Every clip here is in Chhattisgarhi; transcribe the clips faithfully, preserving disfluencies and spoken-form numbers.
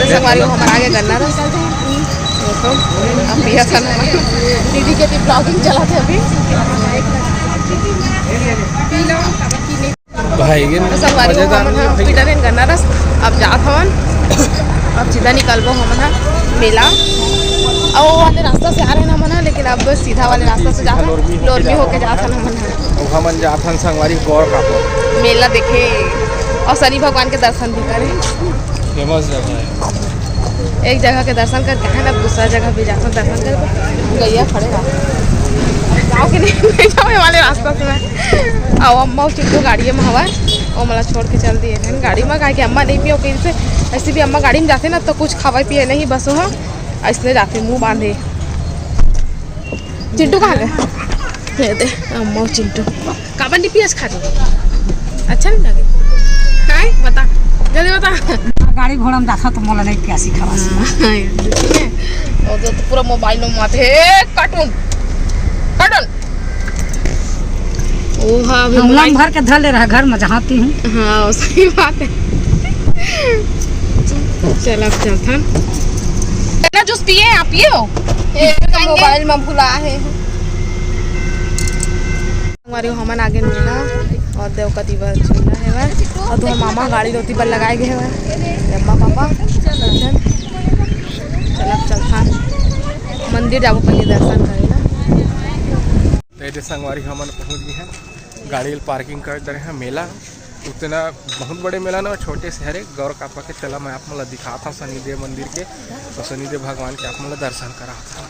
संगवारी हो, हमर आगे गन्ना रस। देखो, अब पिया था ना, दीदी के भी vlogging चला थे अभी। भाई, ये तो संगवारी हो, मजेदार हमन ह नहीं है। पीटर एंड गन्ना रस। अब जात हवन, अब सीधा निकलबो हमन ह मेला। अउ वो वाले रास्ता से आ रहे हैं हमन ह, लेकिन अब सीधा वाले रास्ता से जात हन, लोरमी होके लोरमी जात होके हन जात हन हमन ह। अब हमन जात हन संगवारी गौर का मेला देखे अउ शनि भगवान के दर्शन भी करे। फेमस जगह है। एक जगह के दर्शन करके है ना, दूसरा जगह भी जाकर दर्शन कर। गैया खड़े रहा, जाओ कि नहीं? नहीं जाओ, ये वाले रास्ता से मैं। अउ अम्मा अउ चिंटू गाड़ी में हवा, वो मला छोड़ के चल दिए हैं गाड़ी में, काहे कि अम्मा नहीं पियो कहीं से। ऐसे भी अम्मा गाड़ी में जाते ना तो कुछ खावा पिए नहीं, बस वो ऐसने जाते मुंह बांधे। चिंटू कहाँ गए? ये दे, अम्मा अउ चिंटू। काबर नहीं पियाज खा रही? अच्छा नहीं लगे? हैं? बता, जल्दी बता। गाड़ी घोड़ा में जाता तो मोला नहीं प्यासी खावा से। हाँ, ठीक है। और तो पूरा मोबाइल में माथे, ए, कार्टून, कार्टून। ओ हाँ, अभी हम मोबाइल भर के धर ले रहा घर में जहाँ ती हूँ। हाँ, सही बात है। चल, अब चलथन। ना जूस पिए, आप पिए हो? ए, मोबाइल में भुला है। संगवारी हो, हमन आगे मेला अउ देवकती बर झूला हेवय अउ तुहर मामा गाड़ी रोती बर लगाए गे हेवय। अम्मा पापा सज्जन चलत चलथन मंदिर जाबो पहले दर्शन करे ला। तो ये संगवारी हमन पहुंच गए हैं, गाड़ी ल पार्किंग कर दे रहे हैं। मेला उतना बहुत बड़े मेला ना, छोटे से हरे। गौर कापा के चला मैं आप मन ला दिखात हूँ शनिदेव मंदिर के, तो शनिदेव भगवान के आप मन ला दर्शन करात हूँ।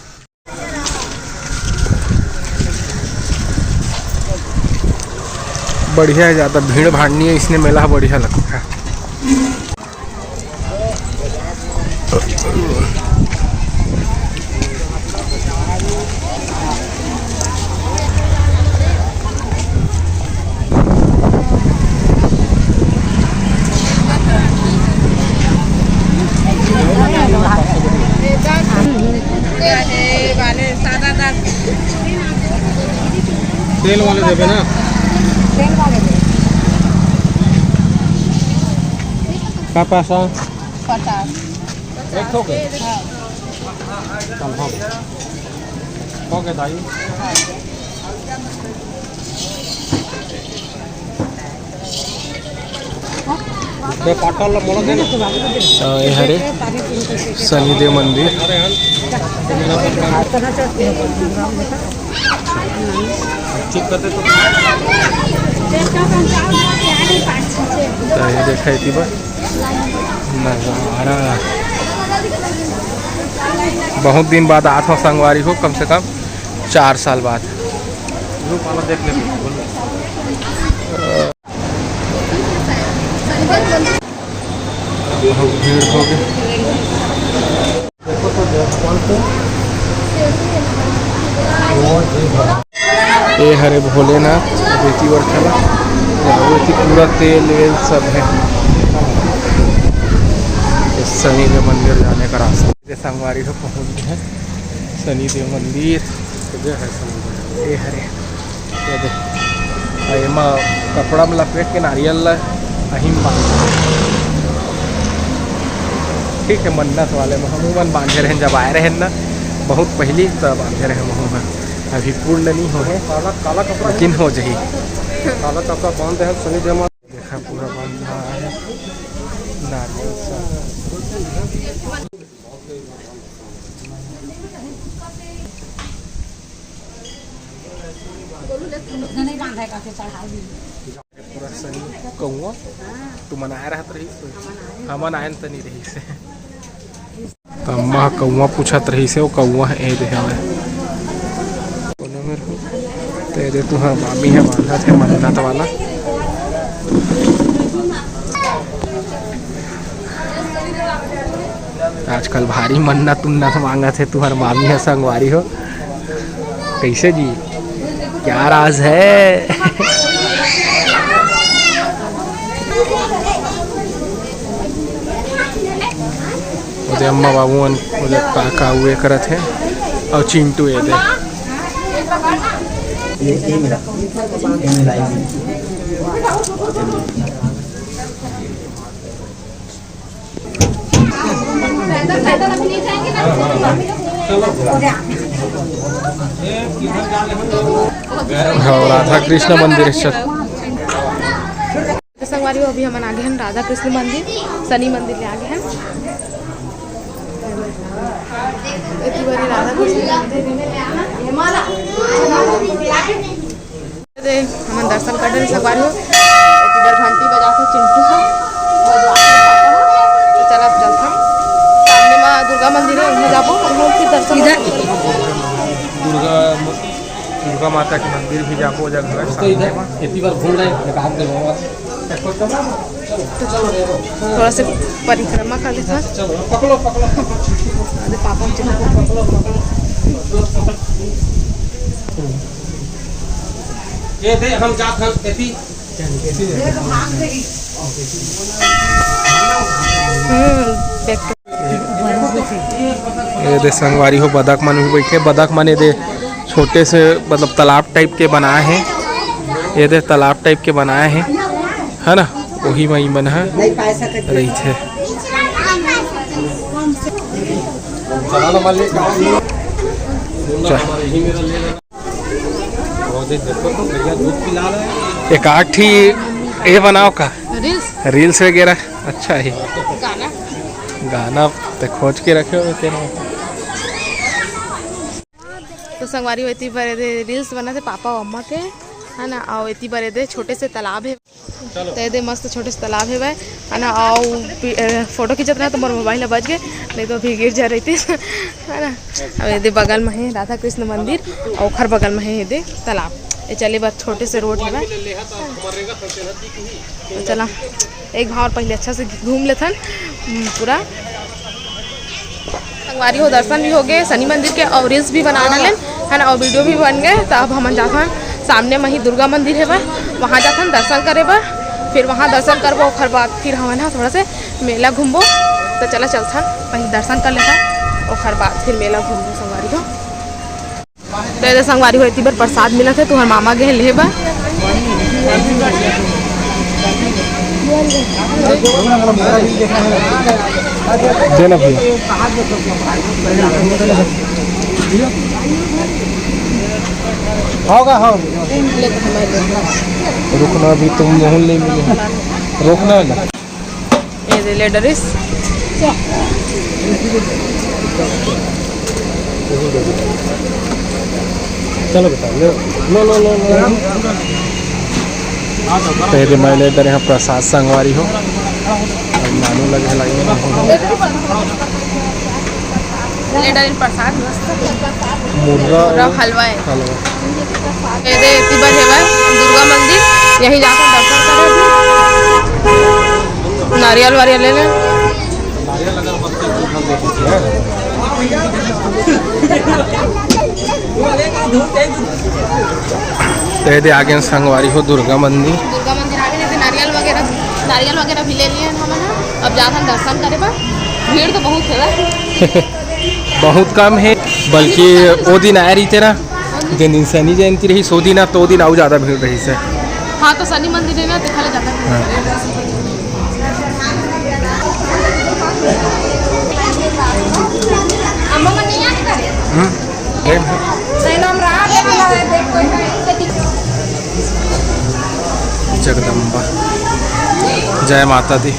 बढ़िया है, ज़्यादा भीड़ भाड़ नहीं है, इसने मेला बढ़िया लगता है। तेल वाले देबे ना। तेल वाले दे। का पैसा? पचास। एक ठो के? हाँ। चल, हाँ। हो गए दाई। बे पाटल ला मोला दे ना। अ, ये हरे शनिदेव मंदिर। ठीक करते तो। तो ये देखा इति बार नजारा। बहुत दिन बाद आत हो संगवारी हो, कम से कम चार साल बाद। बहुत भीड़ हो गई। ये हरे भोलेनाथ, बेटी वर चला, ये पूरा तेल वेल सब है। ये शनि देव मंदिर जाने का रास्ता। ये संगवारी हो पहुंच गए हैं शनि देव मंदिर। ये है शनि देव, ये हरे। ये दे। अउ एमा कपड़ा में लपेट के नारियल ला अही में बांध। ठीक है, मन्नत वाले में हमू मन बांधे रहेन, जब आए रहेन ना बहुत पहली, तब बांधे रहे हमू मन। अभी पूर्ण नहीं हो है, काला, काला कपड़ा लेकिन हो जाही। काला कपड़ा बांध दे शनि देव। देखा पूरा बंधा है नारियल सब। पूरा सही कौआ, तुमन आए रहत रहिस, हमन आए त नहीं रहिस। त अम्मा ह कौआ पूछत रहिस हे, ओ कौआ ह ए दे हवय। कोनो मेर हो, त ए दे तुंहर मामी ह बांधत हे मन्नत वाला। आजकल भारी मन्नत उन्नत मांगत हे तुंहर मामी ह संगवारी हो। कैसे जी? क्या राज है? ओदे अम्मा बाबू मन ओदे का का उए करत हे। अउ चिंटू ए दे। हाँ, राधा कृष्ण मंदिर है, चल। तो संगवारी हो, अभी हमन आ गे हन राधा कृष्ण मंदिर, शनि मंदिर ले आ गे हन। एती बारी राधा कृष्ण मंदिर। दे, हमन दर्शन कर डरेन संगवारी हो। एती बर घंटी बजाथे चिंटू ह, बजवाथे पापा ह। तो चला, चलथन। सामने मा दुर्गा मंदिर है, उहाँ जाबो, उहाँ फिर दर्शन इधर। दुर्गा म-, दुर्गा माता के मंदिर भी जाबो, ओ जगह है दोस्तों, सामने इधर मा। एती बार घूम रहे हैं, मैं कहा के बाबा। थोड़ा से परिक्रमा कर लेथन। चलो, पकड़ो, पकड़ो, पकड़ो। अरे पापा, चलो। ये दे, हम जात हन, एती। हम्म, देख। ये दे संगवारी हो, बदक मन भी बैठे, बदक मन ये दे छोटे से, मतलब, तालाब type के बनाए हे, ये दे तालाब type के बनाए हे, है ना, वही म ई मन ह रहिथे। एक आठ ठी ये बनाओ का? Reels? Reels वगैरह अच्छा है। गाना? गाना ते खोज के रखे हो तेरे। तो संगवारी हो, एती बर एदे reels बनाथे पापा अउ अम्मा के, है ना, अउ एती बर एदे छोटे से तालाब है। तो एदे मस्त छोटे से तालाब हेवय, है ना, अउ पि-, अ, photo खींचत रहा तो मोर mobile ह बज गे, नहीं तो अभी गिर जा रहितिस, है ना। अब एदे बगल में है राधा कृष्ण मंदिर, अउ ओखर बगल में है एदे तालाब। ये चले बर छोटे से road हेवय। तो चला, एक बार पहले अच्छा से घूम लेथन, हम्म, पूरा। संगवारी हो, दर्शन भी हो गए शनि मंदिर के, और reels भी बना डालेन, है ना, और video भी बन गए। तो अब हमन जाथन, सामने में ही दुर्गा मंदिर है, वहाँ जाथन दर्शन करे बर, फिर वहाँ दर्शन करबो, ओखर बाद फिर हमन ह थोड़ा से मेला घूमबो। तो चला चलथन, पहले दर्शन कर लेथन, ओखर बाद फिर मेला घूमबो संगवारी हो। तो एदे संगवारी हो, एती बर प्रसाद मिलत हे, तुहर मामा गे हे लेहे बर। देना भैया। होगा, हो। रुकना, अभी तुम मुँह नहीं मिले। रोकना है ना। ये दे ले डरिस। चलो बेटा, ले लो, लो, लो, लो, लो। तो ये दे मैं ले डरे यहाँ प्रसाद संगवारी हो। अब नानू लगे लाई में। ले डरिन प्रसाद मस्त। मुर्गा मुर्गा और हलवा है। हलवा। ये दे एती बर हेवय दुर्गा मंदिर, यहीं जाकर दर्शन करे। नारियल वारियल ले ले। तो ये दे आगे संगवारी हो दुर्गा मंदिर। दुर्गा मंदिर आगे जैसे नारियल वगैरह, नारियल वगैरह भी ले लिए हैं हमन ह। अब जाथन दर्शन करे बर। भीड़ तो बहुत है। बहुत कम है, बल्कि वो दिन आए रहिते ना, जिन दिन शनि जयंती रहिस, ओ दिन, तो ओ दिन अउ ज्यादा भीड़ रहिस हे। हाँ, तो शनि मंदिर है ना, देखा ले जाता है। हाँ। अम्मा मन नहीं आने करे। हम्म। जगदम्बा, जय माता दी।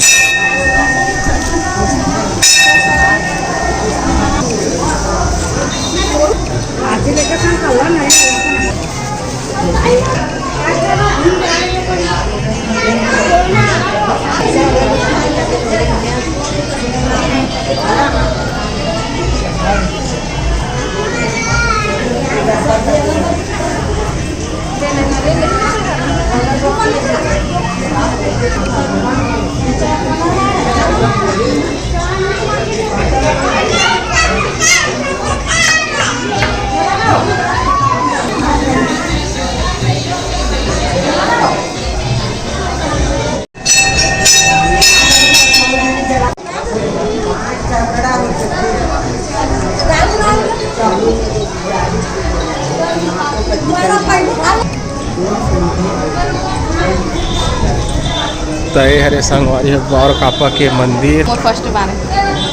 त ये हरे संगवारी हो गौर कापा के मंदिर। मोर फर्स्ट बार है।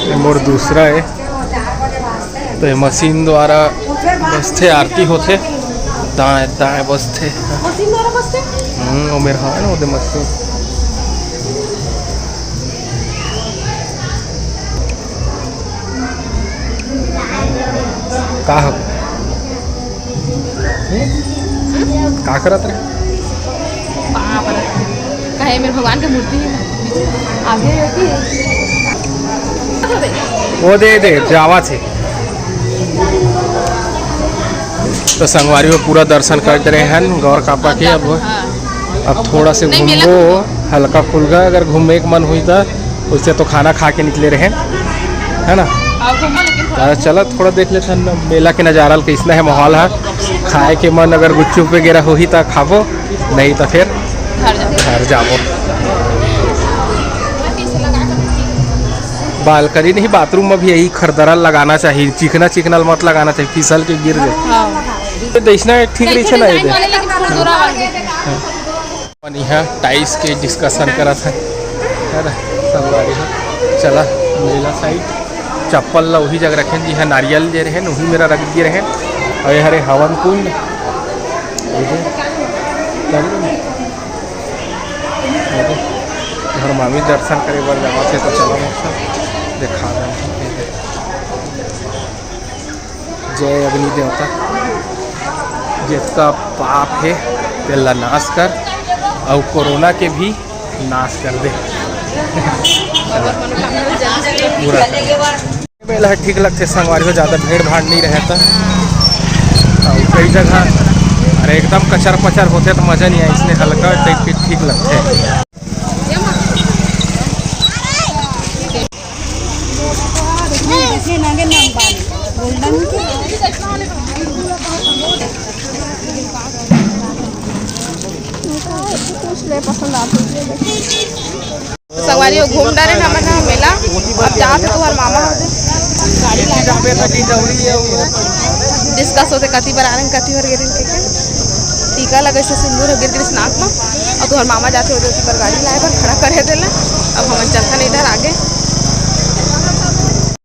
ये मोर दूसरा है। तो ये मशीन द्वारा बसथे, आरती होथे। दाएं दाएं बसथे। मशीन द्वारा बसथे? हम्म, वो मेरा है ना, वो दे मशीन। का हो? हम्म? का करत रहे? बाप रे। कहे मेरे भगवान के मूर्ति है ना, आगे रहती है। वो दे दे, जावा थे। तो संगवारी हो पूरा दर्शन कर रहे हैं गौर कापा के। अब, हाँ। अब थोड़ा से नहीं, मेला घूमबो, हल्का फुल्का, अगर घूमे के मन हुई तो। उससे तो खाना खा के निकले रहे, है ना? अब घूमो लेकिन थोड़ा। हाँ, चला थोड़ा देख लेते हैं ना, मेला के नज़ारा ल कैसना है, माहौल है। खाए के मन अगर गुपचुप वगैरह होही तो खाबो, नहीं तो फिर घर जाओ। घर जाबो। बालकनी नहीं, बाथरूम में भी यही खरदरा लगाना चाहिए, चिकना चिकना मत लगाना चाहिए, फिसल के गिर जाए। हाँ। तो इसना ठीक रही है ना, ये दे। अपन इहाँ टाइल्स के डिस्कशन करत हन, है ना, संगवारी हो। चला, मेला साइड चप्पल ला उही जगह रखेन, जिहाँ नारियल दे रहेन, उही मेरा रख दिए रहेन। अउ ये हरे हवन कुंड, ये दे, ये दे, हर मामी दर्शन करे बर जावत हे, तो चला, मस्त देखा देन। जय अग्नि देवता, जितना पाप है तेला नाश कर, और कोरोना के भी नाश कर दे। पूरा मेला ठीक लगथे संगवारी हो, ज़्यादा भीड़ भाड़ नहीं रहे तो। और कई जगह अरे एकदम कचर पचर होथे तो मज़ा नहीं आए, इसलिए हल्का टाइप के ठीक लगथे। संगवारी हो, घूम डारे हमन ह मेला। अब जात हे तुहर मामा हो दे। गाड़ी ला जा। डिस्कस होते कति बर आ रहे, कति बर गिरिन के, के। टीका लगे से सिंदूर गिर गिरिस नाक म। और तुहर मामा जाते होते ओकर गाड़ी लाए बर खड़ा करे देला। अब हमन चलथन इधर आगे।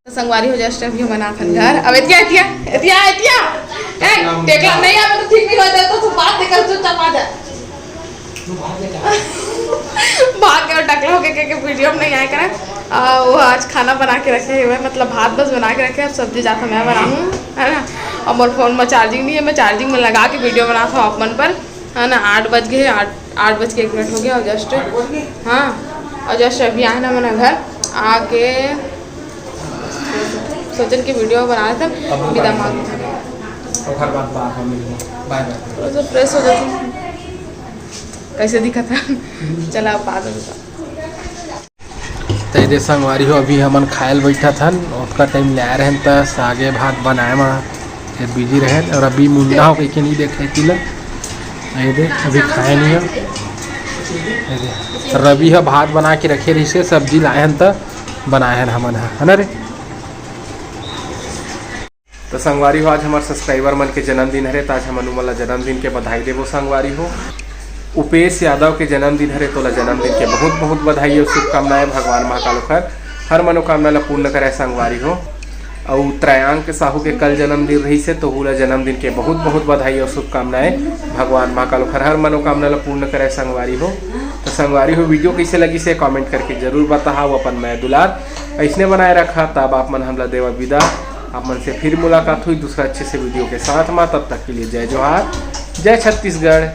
तो संगवारी हो, जस्ट अभी हमन आथन घर। अब एतिया, एतिया, एतिया, एतिया। ए, टेकला नहीं आवे तो ठीक नहीं होता, तो तू बात निकल, चुपचाप आ जा। भाग गए, टकला होके के, के वीडियो में नहीं आया करे। आ, वो आज खाना बना के रखे हुए, मतलब भात बस बना के रखे, अब सब्जी जाता मैं बनाऊँ, है ना। और मोर फोन में चार्जिंग नहीं है, मैं चार्जिंग में लगा के वीडियो बनात हूँ आप मन पर, है ना। आठ बज गए, आठ, आठ बज के एक मिनट हो गया और जस्ट, हाँ, और जस्ट अभी आए ना मैंने घर आके सोचन की वीडियो बना लेते हैं, विदा मांग। ओकर बाद बात हम मिलबो। बाय बाय। थोड़ा सा फ्रेश हो जाते हैं। कैसे दिखा था? चला, अब बात होता। तो ये दे संगवारी हो, अभी हमन खायल बैठा थन, ओतका टाइम ले आए रहन त सागे भात बनाए मा फिर बिजी रहन, और अभी मुंडा हो कहीं नहीं देखे तिला। ये दे, अभी खाए नहीं है। ये दे, रवि ह भात बना के रखे रहिसे, सब्जी लाए हन त बनाए हन हमन ह, है ना रे? तो संगवारी हो, आज हमार सब्सक्राइबर मन के जन्मदिन हरे, त आज हमन उमन ला जन्मदिन के बधाई देबो संगवारी हो। उपेश यादव के जन्मदिन हरे, तोला जन्मदिन के बहुत बहुत बधाई और शुभकामनाएं। भगवान महाकाल ओखर हर मनोकामना ला पूर्ण करे संगवारी हो। अउ त्रयांक साहू के कल जन्मदिन रहिसे, तो उला जन्मदिन के बहुत बहुत बधाई और शुभकामनाएं। भगवान महाकाल ओखर हर मनोकामना ला पूर्ण करे संगवारी हो। तो संगवारी हो, वीडियो कैसे लगिसे कमेंट करके जरूर बताहा, अपन मया दुलार ऐसने बनाए रखा। तब आप मन हमला देवा विदा। आप मन से फिर मुलाकात हुई दूसरा अच्छे से वीडियो के साथ मा। तब तक के लिए जय जोहार, जय छत्तीसगढ़।